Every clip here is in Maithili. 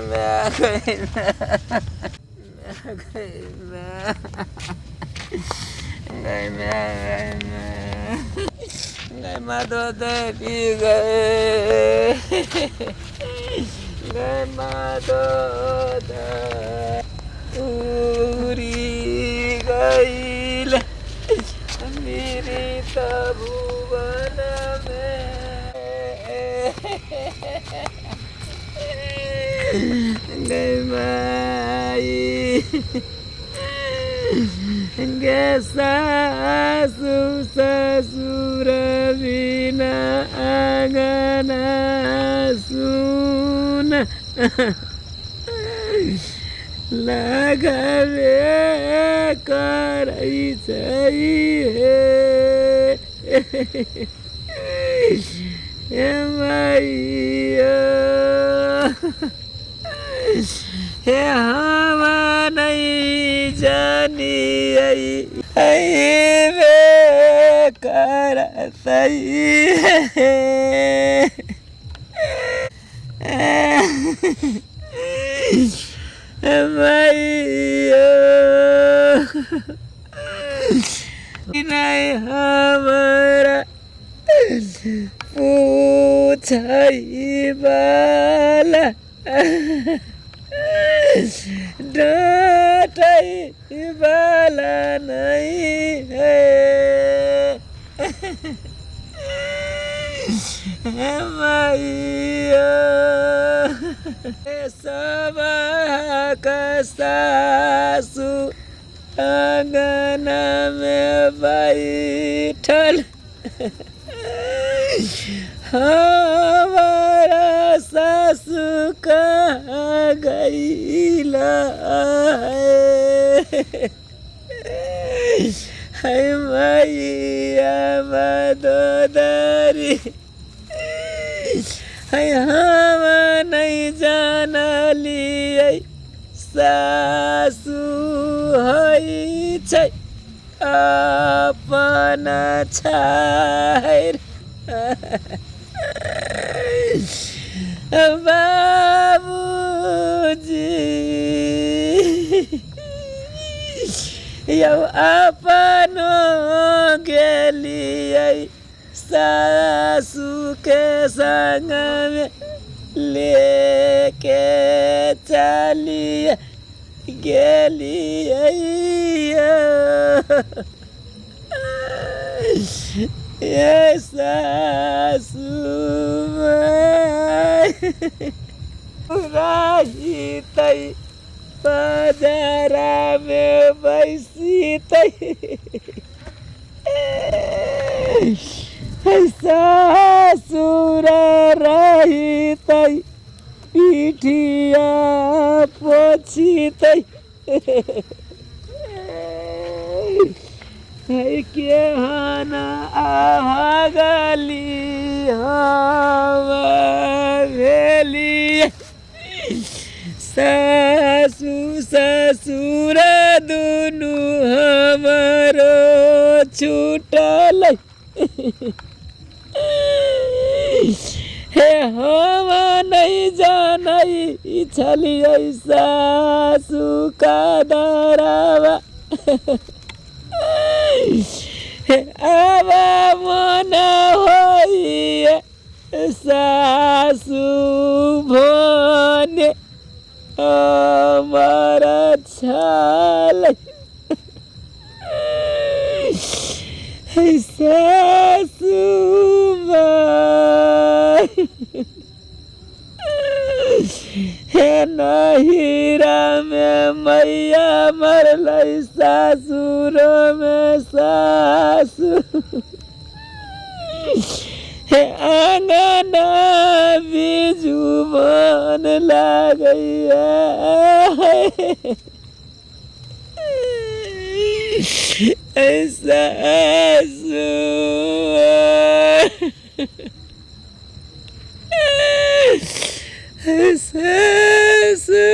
माय गै माय गै माय गै माय गै माय गै मदोदरी गै गै मदोदरी गइल मृत भुवनमे। गै माई गे सासु ससुर बिना आँगन सुन लगबे करै छै हे हे मैया। हे हम नहि जानियै अइबे करतै हे मैया। नहि हमरा पूछै वाला डाँटै वाला नहीं है मैया। सबहक सासु आँगनमे बैठल हमारा सासु कहाँ गइला है मैया मदोदरी। है हम नहीं जानलियै सासु होइ छै अपन छाहरि बाबूजी यौ अपनो गेलियै सासुके संगमे लेके चलिए गेलियै ये सासु रहितै बजारमे बैसितै सासुर रहितै पिठिया पोछितै केहन अभागली हम भेली सासु ससुर दुनू हमरो छूटल हे हम नहि जानै छलियै सासु का दरवा हे आब मन होइए सासु भने हमर छल सासु माय हे नहिरा में मैया मरलै सासुर में सासु हे आंगन बिजु मन लागैया सासु सासु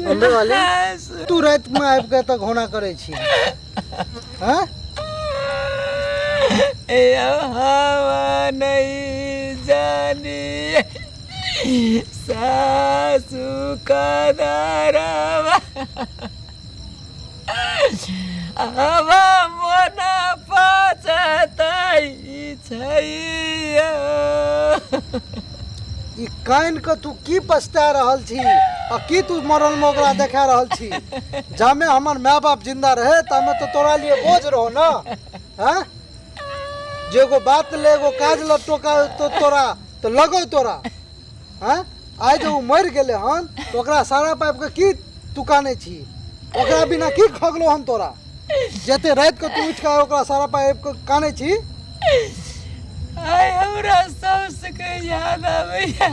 अम्बे वाली तू राति में आबि के तऽ घोना करै छी हँ हवा नहीं जानी सासू का दारवा हवा मोना पचताई छै ई कानि कऽ तू की पछता रहल छी आ की तू मरल में ओकरा देखा रहल छी जामे हमर माय बाप जिंदा रहे तामे तो तोरा लिए बोझ रहो ना हैं जे एगो बात ले एगो काज ल टोका तो तोरा तो लगो तोरा हैं आइ जे ओ मरि गेलै हन तऽ ओकरा सारा पाबि कऽ की तू कानै छी ओकरा बिना की खगलो हन तोरा जते राति कऽ तू उठि कऽ ओकरा सारा पाबि कऽ कानै छी। आइ हमरा साउस के याद आबैया।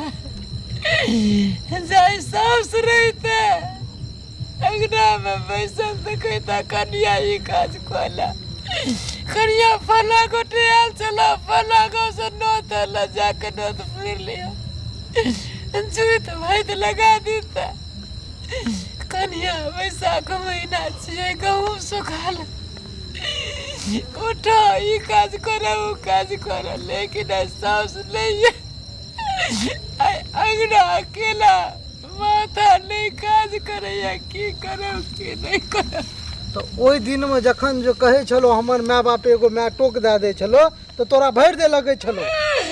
जाहि साउस रहिते अंगना में बैसल तऽ कहिता कनिया ई काज कऽ कनिया फला गोटे आयल छला फला गाँव से नोत अला जाके नोत पुरि लिअ जुइत भाइत लगा दीता कनिया बैसाख महीना छियै गहूँम सुखाल उठो ई काज करऽ ओ काज करऽ लेकिन आइ साउस नहि यऽ आइ अंगना अकेला माथा नहि काज करैया की करब की नहि करब। तऽ ओहि दिनमे जखन जे कहै छलहुँ हमर माय बाप एगो माय टोक दए दै छलौ तऽ तोरा भरि दे लगै छलौ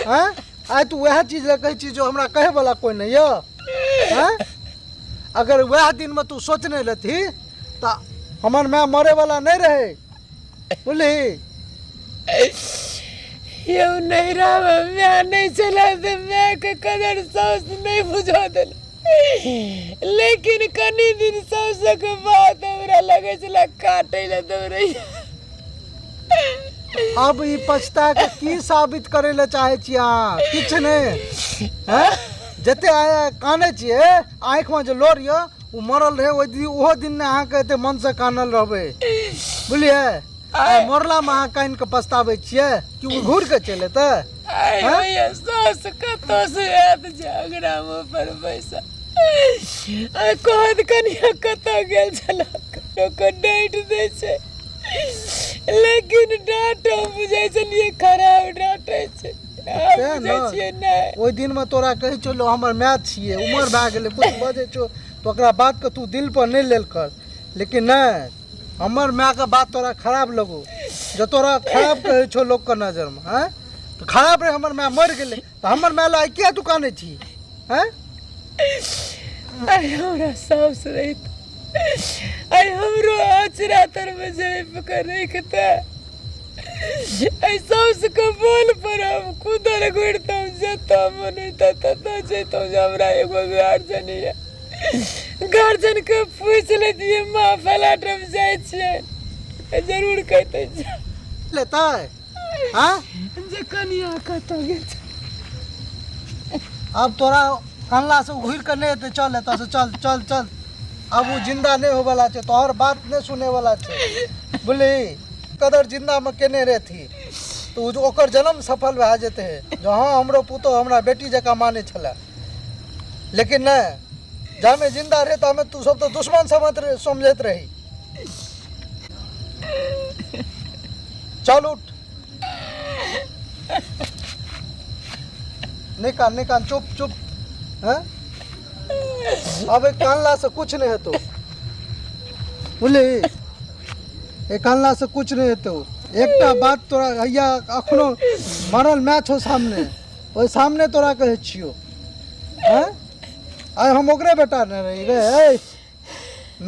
आँय आइ तू वएह चीज लए कहै छी जो हमरा कहैवला कोइ नहि यऽ आँय अगर वएह दिनमे तू सोचने रहती तऽ हमर माय मरैवला नहि रहै बुझली। यौ नैहरामे माय नहि छलै तऽ मायके कदर साउस नहि बुझऽ देलक लेकिन कनि दिन साउसक बाद हमरा लगै छलै काटै लए दौड़ैया। अब ई पछता के की साबित करे ले चाहे छी अहाँ? किछु नहि हैं जते आइ कानै छियै आँखिमे जे लोर यऽ ओ मरल रहै ओहि दिन ओहो दिन ने अहाँके एते मनसँ कानल रहबै बुझलियै। आइ मरलामे अहाँ कानि कऽ पछताबै छियै कि ओ घुरि कऽ चलि एतै? आइ होइए साउस कतऽसँ आयत जे अङ्गनामे पर बैसा आइ कहत कनिया कतऽ गेल छलऽ लोक डाँटि दै छै लेकिन डाँट हम बुझै छलियै खराब डाँटै छै आब तेँ बुझै ने छियै नहि। ओहि दिनमे तोरा कहै छलौ हमर माय छियै उमर भए गेलै किछु बजै छौ तऽ ओकरा बातके तू दिलपर नहि लेल कर लेकिन नहि हमर मायके बात तोरा खराब लगौ जे तोरा खराब कहै छौ लोकके नजरमे आँय तऽ खराब रहै हमर माय मरि गेलै तऽ हमर माय लए आइ किया तू कानै छी आँय? आइ हमरा साउस रहित आइ हमरो आचरा तरमे झाँपि कऽ रखिते आइ साउसके बोल पर हम कुदल घुरितहुँ जतऽ मन होइतै ततऽ जैतहुँ जे हमरा एगो गार्जियन यऽ गार्जियनके पूछि लैतियै माँ फलाँ ठाम जाइ छियै जरूर कहितै जा लेतै आँय जे कनिया कतऽ गेल छै। अब तोरा कानलासँ घुरि कऽ नहि एतै चल एतऽसँ चल चल चल अब ओ जिन्दा नहि होयवला छै तोहर बात नहि सुनैवला छै बुझली। कदर जिन्दामे केने रहती तऽ ओ ओकर जन्म सफल भए जेतै जे हँ हमरो पुतोहु हमरा बेटी जकाँ मानै छलै लेकिन नहि जामे जिन्दा रहै तामे तू सब तऽ दुश्मन समझैत रही। चल उठ नहि कान नहि कान चुप चुप हैं अब एक कानला से कुछ नहीं हेतौ बुझली एक कानला से कुछ नहीं हेतौ। एकटा बात तोरा हैया अखनो मरल माय छौ सामने ओहि सामने तोरा कहै छियौ हैं आइ हम ओकरे बेटा नहि रही रे ऐ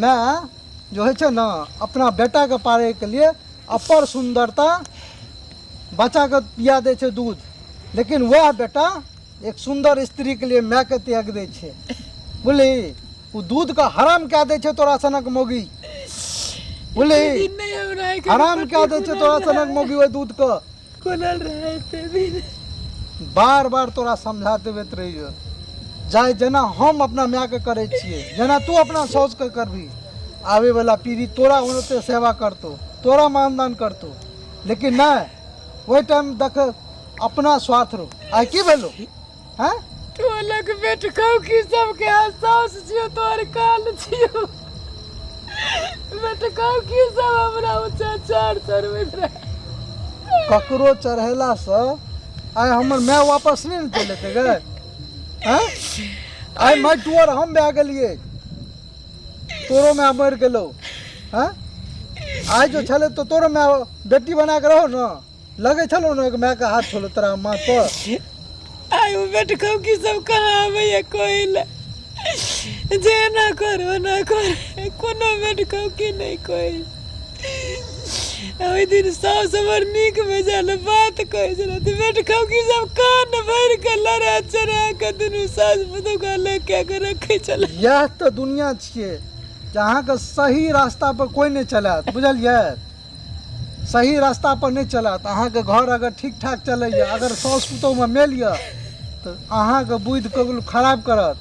माय जो होइ छै ने अपना बेटाके पालैके लिए अपर सुन्दरता बच्चाके पिया दै छै दूध लेकिन वएह बेटा एक सुन्दर स्त्रीके लिए मायके त्याग दै छै बुझली। ओ दूधके हराम कए दै छै तोरा सनक मौगी बुझली हराम कए दै छै तोरा सनक मौगी ओहि दूधके खुलल रहै एते दिन। बार बार तोरा समझा देबैत रहियो जाय जेना हम अपना मायके करै छियै जेना तू अपना साउसके करबही आबे वाला पीढ़ी तोरा ओते सेवा करतौ तोरा मानदान करतौ लेकिन नहि ओहि टाइम देख अपना स्वार्थ रहो। आइ की भेलो हैं टोलक बेटकौ की सबके साउस छियौ तोहर काल छियौ। बेटकौ की सब हमरा ऊँचा चार चढ़बैत रहे। ककरो चढ़ेलासँ आइ हमर माय वापस नहि ने चलि एतै गै। आँय, आइ माय टुअर हम भए गेलियै, तोरो माय मरि गेलौ। आँय, आइ जो छलै तऽ तोरो माय बेटी बना कऽ रहो ने, लगै छलौ ने मायके हाथ छलौ तोरा माथ पर। आइ ओ बेटकौ की सब कहाँ आबैया कहै लए जे एना कर ओना कर, कोनो बेटकौ की नहि कहै। ओहि दिन साउस हमर नीक बेजाय बात कहै छलै तऽ बेटकौ की सब कान भरि कऽ लड़ा चढ़ा कऽ दुनू सासु पुतोहके अलग कए कऽ रखै छलै। इएह तऽ दुनिया छियै जे अहाँके सही रास्ता पर कोइ नहि चलायत, बुझलियै? सही रास्ता पर नहि चलत। अहाँके घर अगर ठीक ठाक चलैए, अगर साउस पुतोहमे मेल यऽ तऽ अहाँके बुद्धि ककरो खराब करत।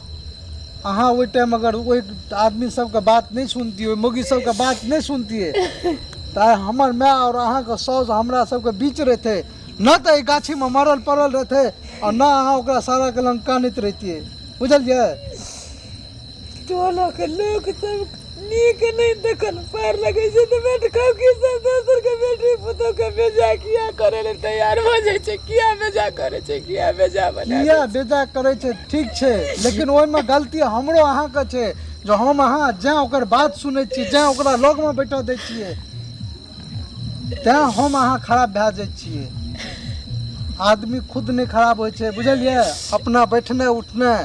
अहाँ ओहि टाइम अगर ओहि आदमी सबके बात नहि सुनतियै, ओहि मौगी सबके बात नहि सुनतियै तऽ आइ हमर माय आओर अहाँके साउस हमरा सबके बीच रहितै, न तऽ एहि गाछीमे मरल पड़ल रहितै आओर न अहाँ ओकरा साराके लग कानैत रहितियै, बुझलियै? टोलक लोक सब नीक नहि तखन पार लगै छै तऽ बेटकौ की सब दोसर के बेटी पुतोह के बेजा किया करे ले तैयार भऽ जाइ छै, किया बेजा करे छै, किया बेजा बना किया बेजा करै छै? ठीक छै, लेकिन ओहिमे गलती हमरो अहाँके छै जे हम अहाँ जैं ओकर बात सुनै छियै, जैं ओकरा लगमे बैठऽ दै छियै, तैं हम अहाँ खराब भए जाइ छियै। आदमी खुद नहि खराब होइ छै, बुझलियै? अपना बैठनाइ उठनाइ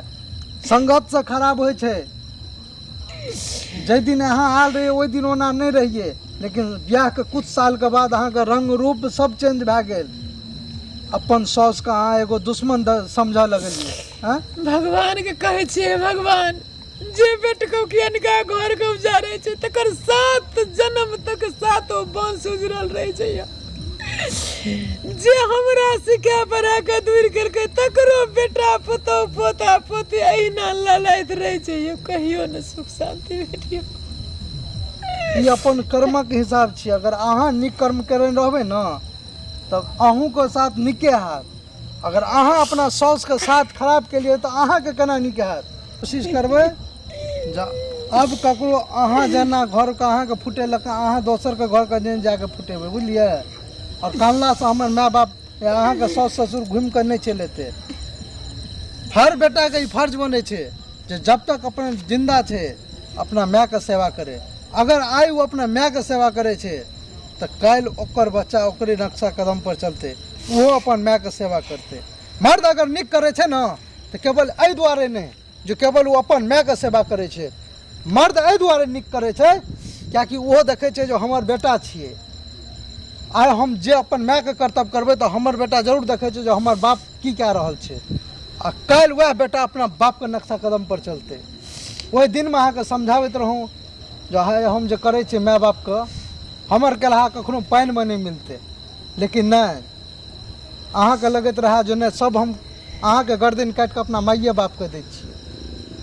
संगतसँ खराब होइ छै। जाहि दिन अहाँ आयल रहियै ओहि दिन ओना नहि रहियै, लेकिन बियाहके कुछ सालके बाद अहाँके रङ्ग रूप सब चेंज भए गेल। अपन साउसके अहाँ एगो दुश्मन समझऽ लगलियै। आँय, भगवान के कहै छियै, भगवान जे बेटको के अनका घर के उजारै छै तकर 7 जन्म तक सातो वंश उजरल रहै छै। जे हमरा सिखा पढ़ा के दूर केलकै तकरो बेटा पुतोह पोता पोती अहिना ललाइत रहै छै यौ, कहियो ने सुख शांति भेटियो। ई अपन कर्मक हिसाब छियै। अगर अहाँ नीक कर्म करने रहबै ने तऽ अहूँके साथ नीके हैत। अगर अहाँ अपना साउसके साथ खराब केलियै तऽ अहाँके केना नीक हैत? कोशिश करबै जे अब ककरो अहाँ जेना घरके अहाँके फुटेलक अहाँ दोसरके घरके नहि जाके फुटेबै, बुझलियै? आओर कानलासँ हमर माय बाप या अहाँके साउस ससुर घुमि कऽ नहि चलि एतै। हर बेटाके ई फर्ज बनै छै जे जब तक अपना जिन्दा छै अपना मायके सेवा करे। अगर आइ ओ अपना मायके सेवा करै छै तऽ काल्हि ओकर बच्चा ओकरे नक्शा कदम पर चलतै, ओहो अपन मायके सेवा करतै। मर्द अगर नीक करै छै ने तऽ केवल एहि दुआरे नहि जे केवल ओ अपन मायके सेवा करै छै, मर्द एहि दुआरे नीक करै छै किएकि ओहो देखै छै जे हमर बेटा छियै। आइ हम जे अपन मायके कर्तव्य करबै तऽ हमर बेटा जरूर देखै छै जे हमर बाप की कए रहल छै, आ काल्हि वएह बेटा अपना बापके नक्शा कदम पर चलतै। ओहि दिनमे अहाँके समझाबैत रहौँ जे हाय हम जे करै छियै माय बापके, हमर केलहा कखनो पानिमे नहि मिलतै, लेकिन नहि, अहाँके लगैत रहए जे नहि, सब हम अहाँके गर्दन काटिके अपना माइए बापके दै छियै।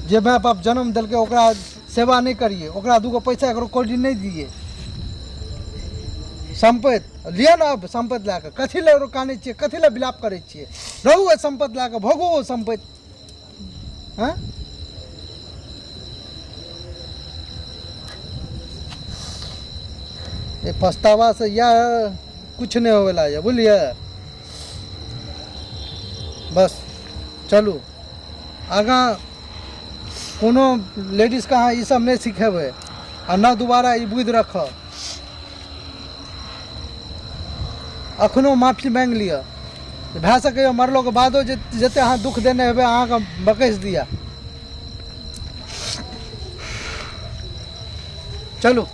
जे माय बाप जन्म देलकै ओकरा सेवा नहि करियै, ओकरा दूगो पैसा एकरो कौड़ी नहि दियै। सम्पति लिअ ने, अब सम्पति लए कऽ कथी लए कानै छियै, कथी लए विलाप करै छियै? रहू ओहि सम्पति लए कऽ, भोगू ओ सम्पति। हँ, ये पछतावा से इएह कुछ नहि होयवला यऽ, बुझलियै? बस चलू आगाँ। कोनो लेडीजके अहाँ ई सब नहि सिखेबै आ न दोबारा ई बुद्धि रखब। अखनो माफी माँगि लिअ, भए सकैए मरलोके बादो जे जते अहाँ दुःख देने हेबै अहाँके बकसि दिअ। चलू।